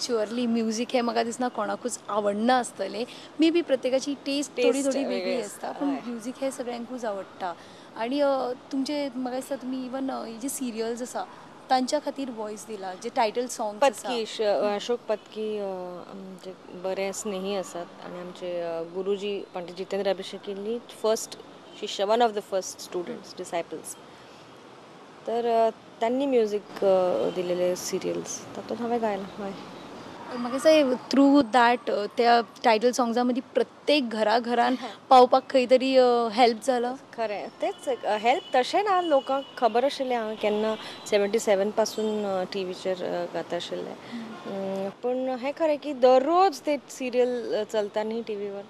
Surely music हें म्हाका दिसना कोणाकूच आवडना आसतलें. मे बी प्रत्येकाची टेस्ट थोडी टेस्ट थोडी वेगळी वेगळी आसता, आसता, पूण हय. म्युजीक हें सगळ्यांकूच आवडटा. आनी तुमचे म्हाका दिसता तुमी इवन ही जी सिरियल्स आसा तांच्या खातीर वॉयस दिला, जे टायटल सॉंग्स आसा. पत्की, अशोक पत्की आमचे बरे स्नेही आसात आनी आमचे गुरुजी पंडित जितेंद्र अभिषेकींनी फर्स्ट शिष्य, one of the first students, disciples. तर त्यांनी म्युझिक दिलेले सिरियल्स तातूंत हांवें गायलां, हय. म्हाका दिसता थ्रू that त्या टायटल सॉंग्सा मदीं प्रत्येक घरा घरान पावपाक खंय तरी हेल्प जाला. खरें, तेच हेल्प तशें ना, लोकांक खबर आशिल्लें हांव केन्ना 77 पासून टीव्हीचेर गाता आशिल्लें. पूण हें खरें की दररोज ते सिरियल चलता न्ही टीव्हीवर,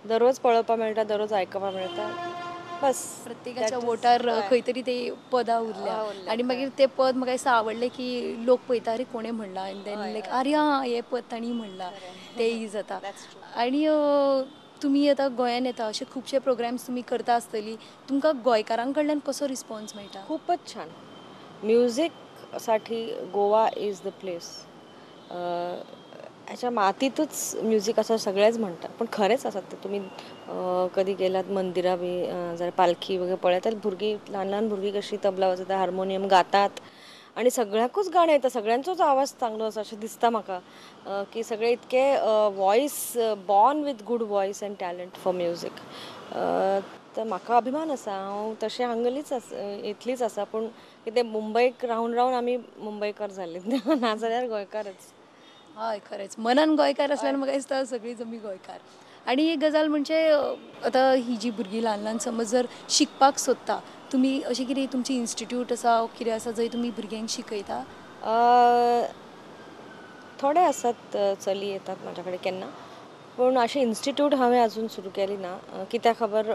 दररोज पळोवपाक मेळटा, दररोज आयकपाक मेळटा, बस. प्रत्येकाच्या वोटार खंय तरी ते पदां उरल्या. आनी मागीर ते पद म्हाका दिसता आवडलें की लोक पळयता, अरे कोणें म्हणलां, आनी then लायक अरे आं हें पद तांणी म्हणलां, तेंय जाता. आनी तुमी आतां गोंयान येता, अशे खुबशे प्रोग्राम्स तुमी करता आसतली, तुमकां गोंयकारां कडल्यान कसो रिस्पॉन्स मेळटा? खूपच छान. म्युझिकसाठी गोवा is the place. ह्याच्या मातीतच म्युझिक आसा सगळेच म्हणटात, पूण खरेंच आसा तें. तुमी कधी गेलात मंदिरां बी जाल्यार पालखी वगैरे पळयत जाल्यार भुरगीं, ल्हान ल्हान भुरगीं कशीं तबला वाजयता, हार्मोनियम गातात आनी सगळ्यांकूच गाणें येता, सगळ्यांचोच आवाज चांगलो आसा अशें दिसता म्हाका, की सगळे इतके voice, born with good voice and talent for music. तर म्हाका अभिमान आसा, हांव तशें हांगलीच आसा, इतलीच आसा, पूण कितें मुंबयक रावन रावन आमी मुंबयकर जाले, नाजाल्यार गोंयकारच. हय, खरेंच मनान गोंयकार आसल्यार म्हाका दिसता सगळींच आमी गोंयकार. आनी एक गजाल म्हणजे आतां ही जी भुरगीं ल्हान ल्हान समज जर शिकपाक सोदता, तुमी अशें कितें तुमची इन्स्टिट्यूट आसा कितें आसा जंय तुमी भुरग्यांक शिकयता? थोडे आसात, चली येतात म्हाज्या कडेन केन्ना, पूण अशें इन्स्टिट्यूट हांवें अजून सुरू केली ना. कित्याक खबर,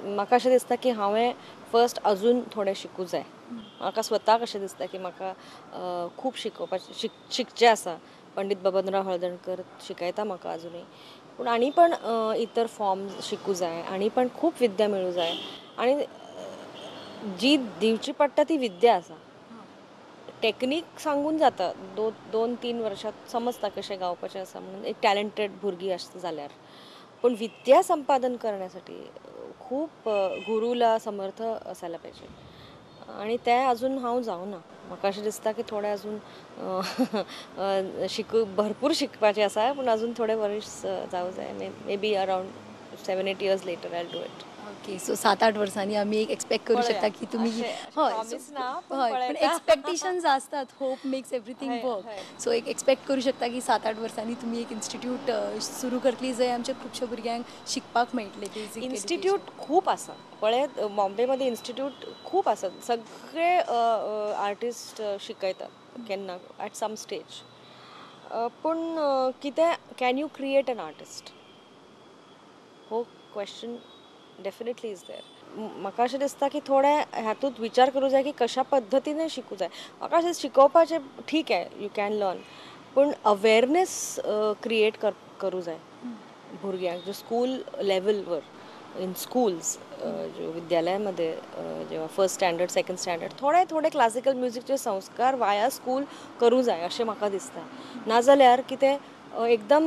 म्हाका अशें दिसता की हांवें फर्स्ट अजून थोडें शिकूं जाय. म्हाका स्वताक अशें दिसता की म्हाका खूब शिकोवपाचें, शिकचें आसा. पंडित बबनराव हळदणकर शिकयता म्हाका अजुनूय, पूण आनी पण इतर फॉर्म्स शिकूं जाय, आनी पण खूब विद्या मेळूं जाय. आनी जी दिवची पडटा ती विद्या आसा, टेक्नीक सांगून जाता, 2-3 वर्षात समजता कशें गावपाचें आसा म्हणून एक टॅलेंटेड भुरगीं आसता जाल्यार. पूण विद्या संपादन करण्यासाठी खूप गुरुला समर्थ असायला पाहिजे आणि ते अजून हांव जावना. म्हाका अशें दिसता की थोडें अजून भरपूर शिकपाचें आसा, पूण अजून थोडे वर्स जावं जाय, maybe around 7-8 years later I do it. Okay, so 7-8 वर्सांनी आमी एक एक्सपेक्ट करूं शकता की तुमी, हय हय, पण एक्सपेक्टेशन्स आसतात, hope makes everything work. So एक एक्सपेक्ट करूं शकता की 7-8 वर्सांनी तुमी एक इन्स्टिट्यूट सुरू करतली जंय आमच्या खुबश्या भुरग्यांक शिकपाक मेळटलें. बेजीक इन्स्टिट्यूट खूब आसा, पळयात बॉम्बेमध्ये इन्स्टिट्यूट खूब आसात, सगळे आर्टिस्ट शिकयतात केन्ना एट सम स्टेज. पूण कितें, can you create an artist, हो क्वेश्चन डेफिनेटली is there. म्हाका अशें दिसता की थोडें हातूंत विचार करूं जाय की कशा पद्दतीने शिकूं जाय. म्हाका अशें शिकोवपाचें ठीक आहे, you can learn, पूण अवेरनेस क्रिएट करूं जाय भुरग्यांक, जो स्कूल लेवलवर, इन स्कूल्स, जो विद्यालयामध्ये जेव्हा फर्स्ट स्टँडर्ड सेकंड स्टँडर्ड थोडे थोडे क्लासिकल म्युझिकचे संस्कार वाया स्कूल करूं जाय अशें म्हाका दिसता. नाजाल्यार कितें एकदम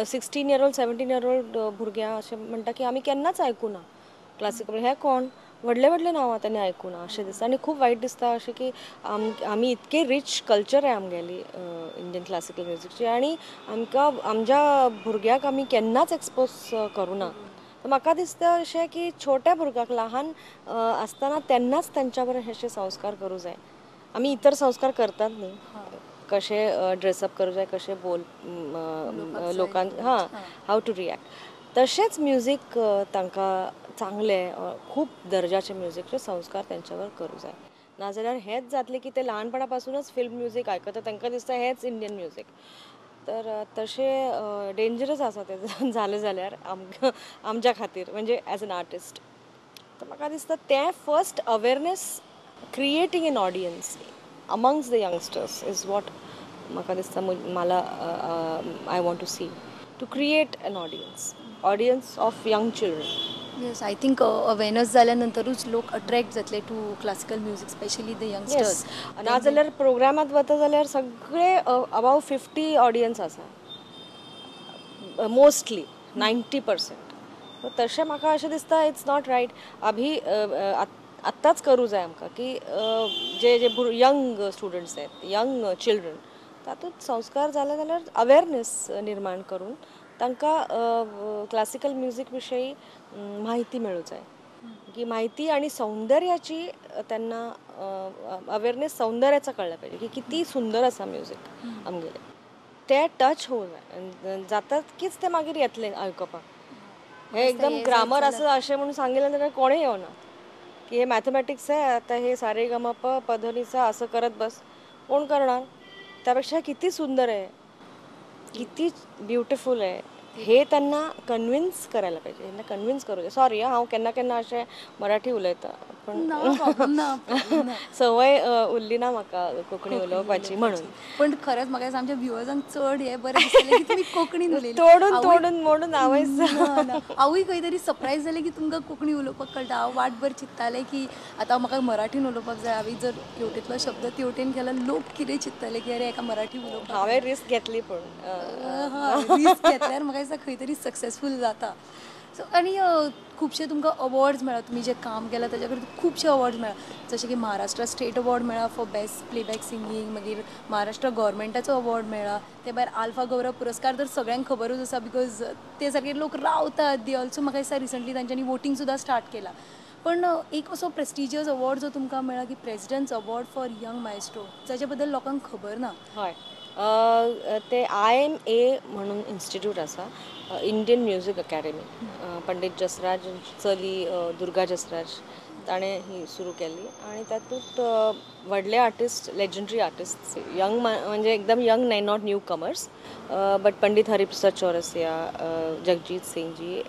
16 year old 17 year old भुरग्यांक अशें म्हणटा की आमी केन्नाच आयकूना क्लासिकल, हें कोण व्हडले व्हडले नांवां तांणी आयकूना अशें दिसता. आनी खूब वायट दिसता अशें की आमी इतके रीच कल्चर आहे आमगेली इंडियन क्लासिकल म्युझिकची, आनी आमकां आमच्या भुरग्याक आमी केन्नाच एक्सपोज करूना. तर म्हाका दिसता अशें की छोट्या भुरग्याक लहान आसतना तेन्नाच तेंच्यावर अशे संस्कार करूं जाय. आमी इतर संस्कार करतात न्ही, कशे ड्रेसअप करूं जाय, कशे बोल लोकांक, हां, हाव टू रिएक्ट. तशेंच म्युझिक तांकां चांगले खूब दर्जाचे म्युझिकचे संस्कार तेंच्यावर करूं जाय. नाजाल्यार हेंच जातलें की ते लहानपणापासूनच फिल्म म्युझिक आयकता, तांकां दिसता हेंच इंडियन म्युझिक. तर तशें डेंजरस आसा तें जालें जाल्यार आमच्या खातीर, म्हणजे एज एन आर्टिस्ट. तर म्हाका दिसता तें first awareness creating an audience amongst the youngsters is what म्हाका दिसता मला I want to see, to create an audience, audience of young children. Yes, I think awareness जाल्यानंतरूच लोक अट्रॅक्ट जातले to classical music, specially the youngsters. नाजाल्यार प्रोग्रामात वता जाल्यार सगळे above 50 audience आसा, मोस्टली 90%. तशें म्हाका अशें दिसता it's not right. अभी आत्ताच करूं जाय आमकां की जे जे यंग स्टुडंट्स आहेत, यंग चिल्ड्रन, तातूंत संस्कार जाले जाल्यार अवेरनेस निर्माण करून तांकां क्लासिकल म्युजीक विशयी माहिती मेळूं जाय, की माहिती आणि सौंदर्याची त्यांना अवेअरनेस सौंदर्याचा कळलं पाहिजे की किती सुंदर आसा म्युजीक आमगेलें, ते टच होऊ जाय जातात कीच ते मागीर येतले आयकुपाक. हे एकदम ग्रामर असं अशें म्हणून सांगितलं जाल्यार कोणें येवना की हे मॅथमॅटिक्स आहे, आता हे सारे ग म प पधनीचा असं करत बस, कोण करणार? त्यापेक्षा किती सुंदर आहे, किती ब्युटिफूल आहे हे त्यांना कन्विन्स करायला पाहिजे, यांना कन्विन्स करू दे. सॉरी हांव केन्ना केन्ना अशें मराठी उलयता पण सवय उरली ना म्हाका कोंकणी उलोवपाची म्हणून. पण खरेंच म्हाका आमच्या व्युअर्सांक चड हें बरें दिसलें की तुमी कोंकणीन उलयली, तोडून तोडून मोडून हांवूय हांवूय खंय तरी सरप्रायज जालें की तुमकां कोंकणी उलोवपाक कळटा. हांव वाटभर चिंत्तालें की आतां म्हाका मराठीन उलोवपाक जाय, हांवें जर हेवटेंतलो शब्द तेवटेन केलो लोक कितें चिंत्तले की अरे एका मराठी उलोवपाक. हांवें रिस्क घेतली, पूण रिस्क घेतल्यार म्हाका दिसता खंय तरी सक्सेसफूल जाता. सो आनी खुबशे तुमकां अवॉर्ड्स मेळ्ळा, तुमी जें काम केलां ताच्या खातीर खुबशे अवॉर्ड्स मेळ्ळा, जशें की महाराष्ट्र स्टेट अवॉर्ड मेळ्ळा फॉर बेस्ट प्लेबॅक सिंगींग, मागीर महाराष्ट्र गव्हर्मेंटाचो अवॉर्ड मेळ्ळा, ते भायर आल्फा गौरव पुरस्कार तर सगळ्यांक खबरूच आसा because ते सारके लोक रावतात दी ऑल्सो. म्हाका दिसता रिसंटली तांच्यांनी वोटींग सुद्दां स्टार्ट केलां. पण एक असो प्रेस्टिजियस अवॉर्ड जो तुमकां मेळ्ळा की president's award for young maestro, जाच्या बद्दल लोकांक खबर ना. हय, ते IMA म्हणून इन्स्टिट्यूट आसा, Indian music academy, Pandit Jasraj चली दुर्गा जसराज ताणें ही सुरू केली आणि तातूंत व्हडले आर्टिस्ट, लेजंडरी आर्टिस्ट, यंग म्हणजे एकदम यंग न्हय, not newcomers, but Pandit Hariprasad Chaurasia, Jagjit Singhji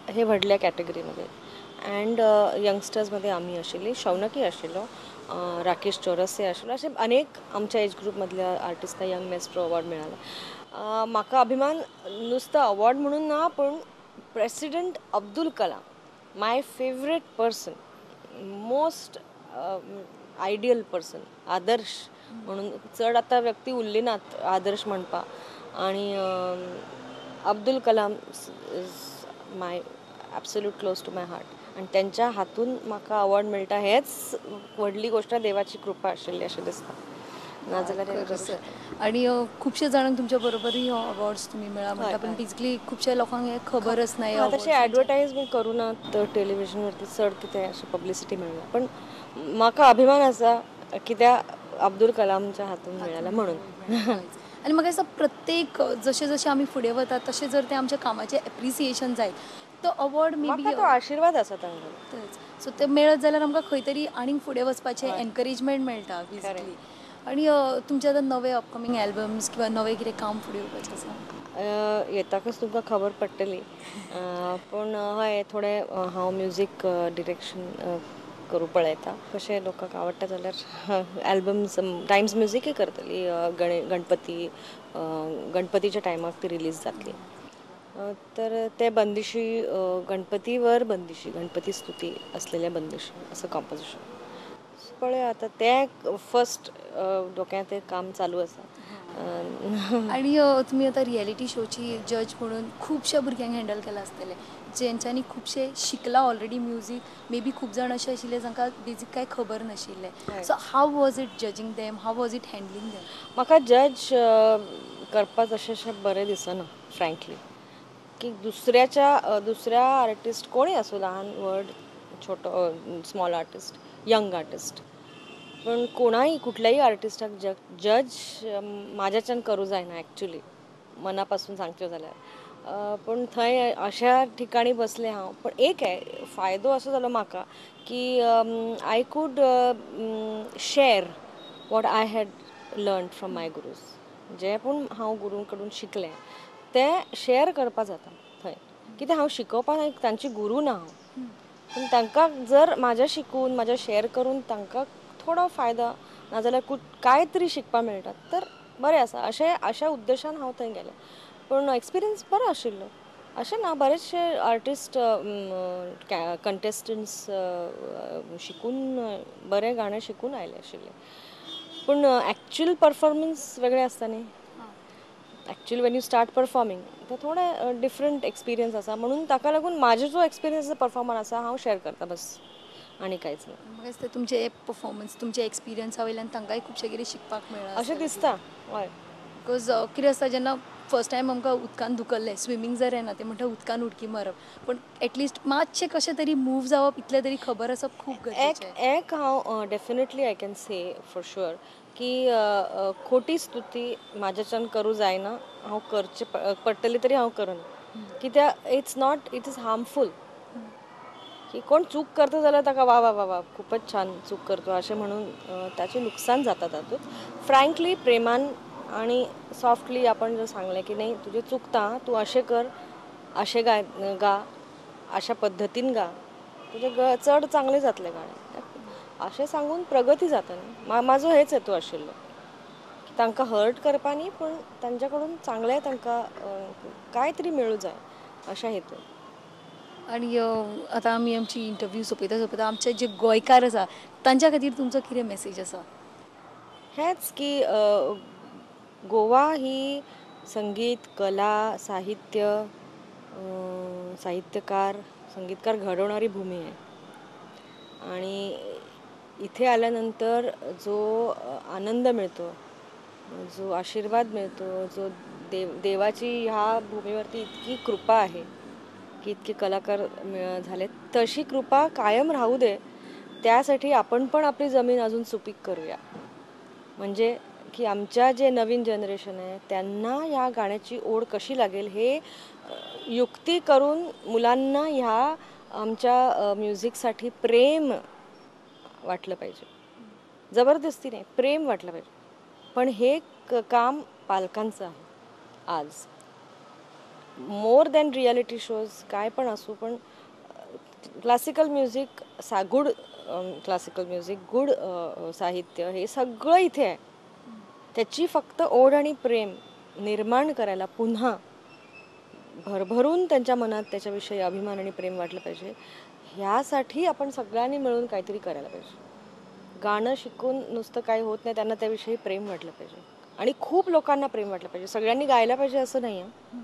हे व्हडल्या कॅटेगरीमध्ये, अँड यंगस्टर्समध्ये आमी आशिल्ली, शौनकी आशिल्लो, राकेश चौरसिया आशिल्लो, असे अनेक आमच्या एज ग्रुपमधल्या आर्टिस्टांक यंग मेस्ट्रो अवॉर्ड मेळालो. म्हाका अभिमान नुसतं अवॉर्ड म्हणून ना, पूण president Abdul Kalam, my favourite person, most ideal person, आदर्श म्हणून चड आतां व्यक्ती उरली नात आदर्श म्हणपा, आणि Abdul Kalam is my absolute close to my heart, आणि त्यांच्या हातून म्हाका अवॉर्ड मेळटा हेच व्हडली गोश्ट, देवाची कृपा आशिल्ली अशें दिसता. नाजाल्यार आणि खुबशे जाणांक तुमच्या बरोबरय हो अवॉर्ड्स तुमी मेळ्ळा म्हणटा, पण बेसिकली खुबशे लोकांक हें खबरच ना. तशें एडवर्टायज बी करूं ना तर टेलिविजनवरती चड कितें अशें पब्लिसिटी मेळना, पण म्हाका अभिमान आसा कित्याक अब्दुल कलामच्या हातून मेळ्ळा म्हणून. आनी म्हाका दिसता प्रत्येक जशें जशें आमी फुडें वता तशें जर तें आमच्या कामाचें एप्रिसिएशन जायत तो अवॉर्ड मे बी तो आशिर्वाद आसा तांकां. सो ते मेळत जाल्यार आमकां खंय तरी आनीक फुडें वचपाचें एनकरेजमेंट मेळटा बेसिकली. आनी तुमचे आतां नवे अपकमींग एल्बम्स किंवा नवें कितें काम फुडें येवपाचें आसा? येताकच तुमकां खबर पडटली, पूण हय थोडें हांव म्युजीक डिरेक्शन करूं पळयता, कशें लोकांक आवडटा जाल्यार एल्बम्स टायम्स म्युजिकय करतली, गणपती गणपतीच्या टायमाक ती रिलीज जातली. तर ते बंदिशी, गणपतीवर बंदिशी, गणपती स्तुती असलेल्या बंदिशी असं कॉम्पोजिशन पळय आतां तें फर्स्ट डोक्यांत तें काम चालू आसा. आणि तुमी आतां रियलिटी शोची जज म्हणून खुबश्या भुरग्यांक हँडल केलां आसतलें, जेंच्यांनी खुबशे शिकला ऑलरेडी म्युजीक, मे बी खूब जाण अशे आशिल्ले जांकां बेजीक कांय खबर नाशिल्लें. So how was it judging them, how was it handling them? म्हाका जज करपाक अशें अशें बरें दिसना फ्रँकली, की दुसऱ्याच्या दुसऱ्या आर्टिस्ट कोणूय आसूं, लहान व्हड, छोटो, स्मॉल आर्टिस्ट, यंग आर्टिस्ट, पण कोणाही कुठल्याही आर्टिस्टाक जज म्हाज्याच्यान करूं जायना एक्चुली, मनापासून सांगचें जाल्यार. पूण थंय अशा ठिकाणी बसलें हांव, पण एक आहे फायदो असो जालो म्हाका की I could share what I had learn from my gurus, जें पूण हांव गुरूं कडून शिकलें तें शेअर करपा जाता थंय. कित्याक हांव शिकोवपाक तांची गुरू ना हांव, पूण तांकां जर म्हाज्या शिकून म्हाज्या शेअर करून तांकां थोडो फायदो नाजाल्यार कांय तरी शिकपाक मेळटा तर बरें आसा, अशें अशा उद्देशान हांव थंय गेलें. पूण एक्सपिरियन्स बरो आशिल्लो. अशें ना, बरेचशे आर्टिस्ट कंटेस्टंट्स शिकून बरें गाणें शिकून आयले आशिल्ले, पूण एक्चुअल परफॉर्मन्स वेगळें आसता न्ही. Actually when you start performing ते थोडे डिफरंट एक्सपिरियन्स आसा, म्हणून ताका लागून म्हाजो जो एक्सपिरियन्स परफॉर्मर आसा हांव शेअर करता बस, आनी कांयच ना. म्हाका दिसता तुमचे परफॉर्मन्स, तुमचे एक्सपिरियन्सा वयल्यान तांकांय खुबशें कितें शिकपाक मेळ्ळां अशें दिसता. हय, because कितें आसता जेन्ना फर्स्ट टायम आमकां उदकान धुकल्लें, स्विमींग जर येना ते म्हणटा उदकान उडकी मारप, पण एटलिस्ट मातशें कशें तरी मूव जावप इतलें तरी खबर आसप खूब गरजेचें. एक हांव definitely I can say for sure की खोटी स्तुती म्हाज्याच्यान करूं जायना, हांव करचें पडटलें तरी हांव करना, कित्याक it's not, it is harmful. की कोण चूक करता जाल्यार ताका वा वा वा वा खूपच छान चूक करतो अशें म्हणून ताचें नुकसान जाता तातूंत. फ्रँकली प्रेमान आणि सॉफ्टली आपण जर सांगलें की नाही तुझे चुकता, तूं अशें कर, अशें गाय गा, अशा पद्दतीन गा, तुजें चड चांगलें जातलें गाणें, अशें सांगून प्रगती जाता न्ही. म्हाजो हेच हेतू आशिल्लो की तांकां हर्ट करपा न्ही, पूण तांच्या कडून चांगलें तांकां कांय तरी मेळूं जाय अशा हेतून. आनी आतां आमी आमची इंटरव्यू सोंपयता सोंपयता आमचे जे गोंयकार आसा तांच्या खातीर तुमचो कितें मॅसेज आसा? हेंच की गोवा ही संगीत, कला, साहित्य, साहित्यकार, संगीतकार घडवणारी भूमी आहे, आणि इथे आल्यानंतर जो आनंद मिळतो, जो आशीर्वाद मिळतो, जो देवाची ह्या भूमीवरती इतकी कृपा आहे की इतके कलाकार झाले, तशी कृपा कायम राहू दे, त्यासाठी आपण पण आपली जमीन अजून सुपीक करूया. म्हणजे की आमच्या जे नवीन जनरेशन आहे त्यांना ह्या गाण्याची ओढ कशी लागेल हे युक्ती करून मुलांना ह्या आमच्या म्युझिकसाठी प्रेम वाटलं पाहिजे, जबरदस्ती नाही, प्रेम वाटलं पाहिजे. पण हे काम पालकांचं आहे आज, मोर दॅन रियालिटी शोज काय पण असू, पण classical music, good classical music, good साहित्य हे सगळं इथे आहे. त्याची फक्त ओढ आणि प्रेम निर्माण करायला पुन्हा भरभरून त्यांच्या मनात त्याच्याविषयी अभिमान आणि प्रेम वाटलं पाहिजे, ह्यासाठी आपण सगळ्यांनी मिळून काहीतरी करायला पाहिजे. गाणं शिकून नुसतं काही होत नाही, त्यांना त्याविषयी प्रेम वाटलं पाहिजे, आणि खूप लोकांना प्रेम वाटलं पाहिजे. सगळ्यांनी गायला पाहिजे असं नाही आहे,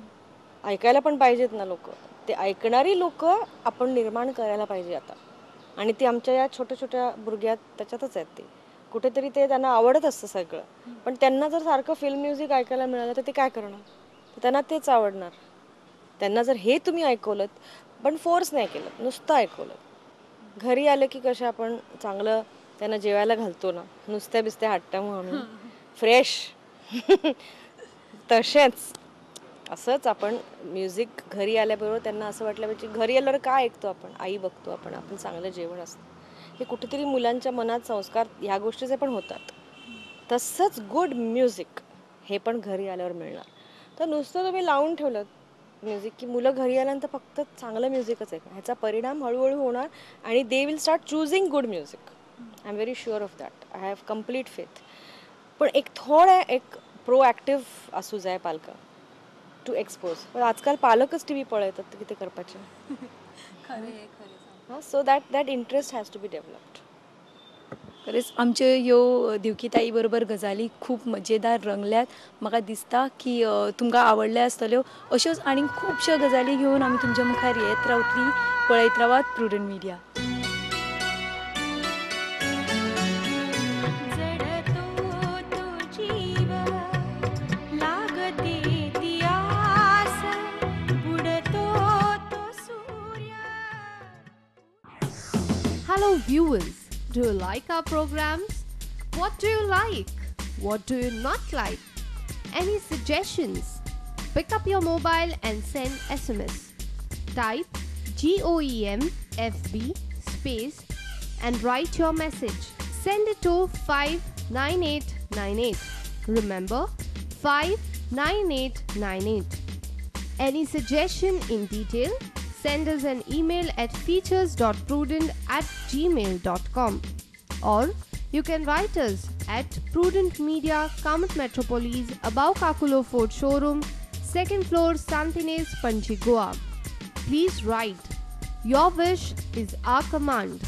ऐकायला पण पाहिजेत ना लोक, ते ऐकणारी लोक आपण निर्माण करायला पाहिजे आता. आणि ती आमच्या या छोट्या छोट्या भुरग्यात त्याच्यातच आहेत, ते कुठेतरी ते त्यांना आवडत असतं सगळं, पण त्यांना जर सारखं फिल्म म्युझिक ऐकायला मिळालं तर ते काय करणार, तर त्यांना तेच आवडणार. त्यांना जर हे तुम्ही ऐकवलं, पण फोर्स नाही केलं, नुसतं ऐकवलं, घरी आलं की कसं आपण चांगलं त्यांना जेवायला घालतो ना, नुसत्या बिस्त्या हाडटा म्हणून फ्रेश तसेच असंच आपण म्युझिक घरी आल्याबरोबर त्यांना असं वाटलं पाहिजे. घरी आल्यावर काय ऐकतो आपण, आई बघतो आपण, आपण चांगलं जेवण असतं, हे कुठेतरी मुलांच्या मनात संस्कार ह्या गोष्टीचे पण होतात. तसंच गुड म्युझिक हे पण घरी आल्यावर मिळणार. तर नुसतं तुम्ही लावून ठेवलं म्युझिक की मुलं घरी आल्यानंतर फक्त चांगलं म्युझिकच ऐकणार, ह्याचा परिणाम हळूहळू होणार आणि they will start choosing good music. I am very sure of that, I have complete faith. पण एक थोडं एक प्रोॲक्टिव्ह असू जाय पालकां टू एक्सपोज. पण आजकाल पालकच टी व्ही पळयतात, कितें करपाचें? खरें. So that that interest has to be developed. खरेंच आमच्यो ह्यो देवकीताई बरोबर गजाली खूब मजेदार रंगल्यात. म्हाका दिसता की तुमकां आवडल्या आसतल्यो. अश्योच आनी खुबश्यो गजाली घेवन आमी तुमच्या मुखार येत रावतली. पळयत रावात prudent media. Hello viewers, do you like our programs? What do you like? What do you not like? Any suggestions? Pick up your mobile and send SMS. Type GOEM FB space and write your message. Send it to 59898. Remember, 59898. Any suggestion in detail? Send us an email at features.prudent@gmail.com or you can write us at Prudent Media, Kamat Metropolis, above Kakulo Ford Showroom, 2nd floor, Santines, Panji, Goa. Please write. Your wish is our command.